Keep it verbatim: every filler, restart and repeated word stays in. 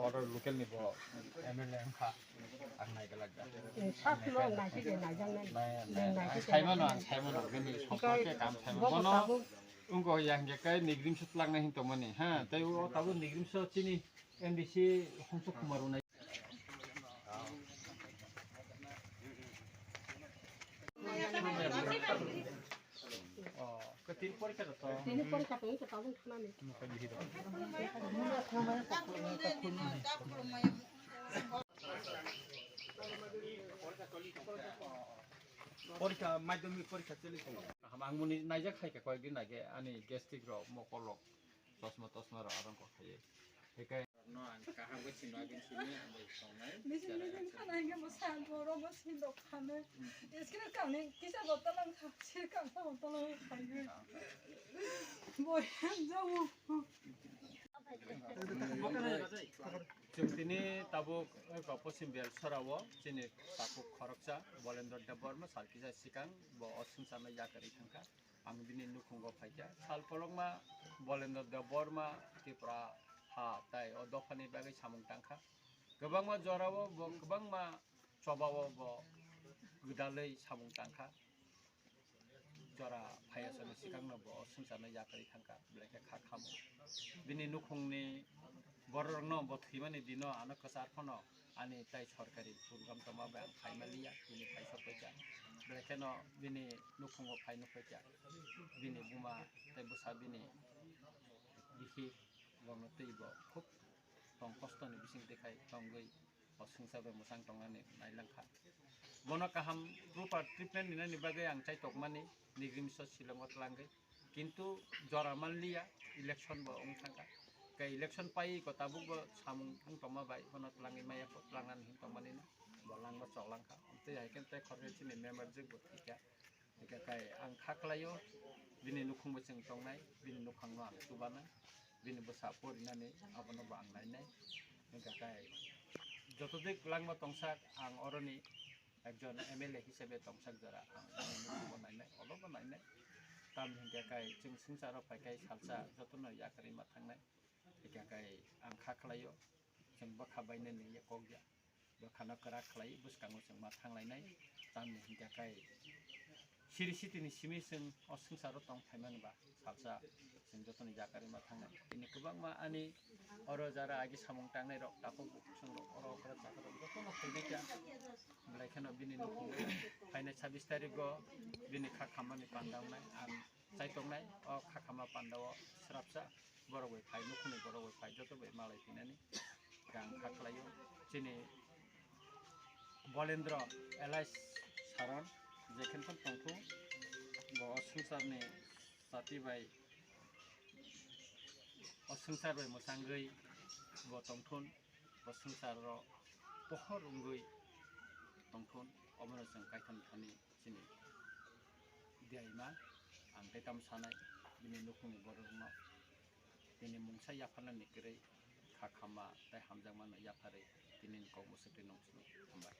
Oro local ni bo M L A wngkha, ang naigalak da. Sat no naisike naijaknai. Nai-, nai-, nai-, ang saimano, ang saimano, bini sompor khe kam saimano. Bono wngkha ya hingke kai nigrim se twlangnai hin tongmani, ha, tei o tabuk nigrim se chini M D C Hongso Kumar rwnai. Oh, ke tin porikha to? Tini porikha tong, ke tabuk thumani. Porikha, madhyamik porikha choli tongo. Kaham, ang muni naijak khaikha, koyekdin age, ani gastric rok, mokol rok, chosma tosma rok, arong kok khaiye. Hikai. No, ang kaham khe sino agin sini, ang bai tongnai. Bisi nini khana hingke mo san, boro mo sin dok khana. Iskri kami, kisa botol ang kha, sir kami botol ang kha. Boy, jamu. Chwng tini tabuk, eh, Poschim Bial sorao chini takhuk khoroksa Bolendra Debbarma sal kisa sikang bo o swngcharno yakarwi thangkha. Ang bini nukhungo phaikha. Sal kolokma Bolendra Debbarma Tripura ha tai o dophani bagwi samung tangkha. Kwbangma jorao bo, kwbangma chobao bo gwdalwi samung tangkha. Jora phaiya sani sikangno bo swngcharno yakarwi thangkha, belai khe kha khamo. Bini nukhungni bororokno bo thwimani dino ano kwchar phano ani tai sorkari program tongma bai ang phaima liya, bini phai sok paikha. Belai kheno bini nukhungo phai nuk paikha. Bini buma tei bwsa bini bihi rokno twi bo khub tong kostoni bising twi khai tongwi o swngchar bai mwchang tongnani nailangkha. Bono kaham proper treatment rinani bagwi ang chaitokmani nigrim so Shillongo twlangwi. Kintu jora manliya, election bo wng thangkha. Khe election pai ko tabuk bo samung wng tongma bai bono twlangwi maya ko twlangnani hin tongmani no bo langma choklangkha. Tei hai khe tei khoroknwi chini member jwk bo thwikha. Hingkhe kai ang kha khlaio, bini nukhung bo chwng tongnai, bini nukhungno ang chubanai, bini bwsa porinani abono bo ang nainai. Hingkhe kai joto dik langma tongsak ang oroni ekjon M L A hisabe tongsak jora ang bini nukhungbo nainai, olobo nainai. Tamni hingkhe kai chwng swngcharo phaikai salsa jotono yakarwi ma thangnai. Hingkhe kai ang kha khlaio, chwng bwkha bainani ya kok ya. Bwkhano kwrak khlai bwskango chwng ma thanglainai. Tamni hingkhe kai siri sitini simi chwng o swngcharo tong phaimani ba salsa chwng jotoni yakarwi ma thangnai. Bini kwbangma ani oro jara agi samung tangnai rok takhuk bukhuk chwng rok oro okra chakra rok jotono phainai kha. Belai kheno bini nukhung phainai sabis tarikgo bini kha khammani panda wngnai ang. Chaitongnai o kha khama panda o srapsa borok bai phai, nukhungni borok bai phai, joto bai malai phinani kha ang kha khlaio. Chini Bolendra Elias Saron jekhen phano tongthung, bo o swngcharni jati bai, o swngchar bai mwchangwi bo tongthun, bo swngcharo pohor wngwi tongthun, omono chwng Kaitorni thani chini diaima ang tei tamo sanai, bini nukhungni bororokno bini mungsa yapharnani kwrwi kha khama tei hamjakmano yapharwi tini ni kok mwswk twi nung swngo. Hambai.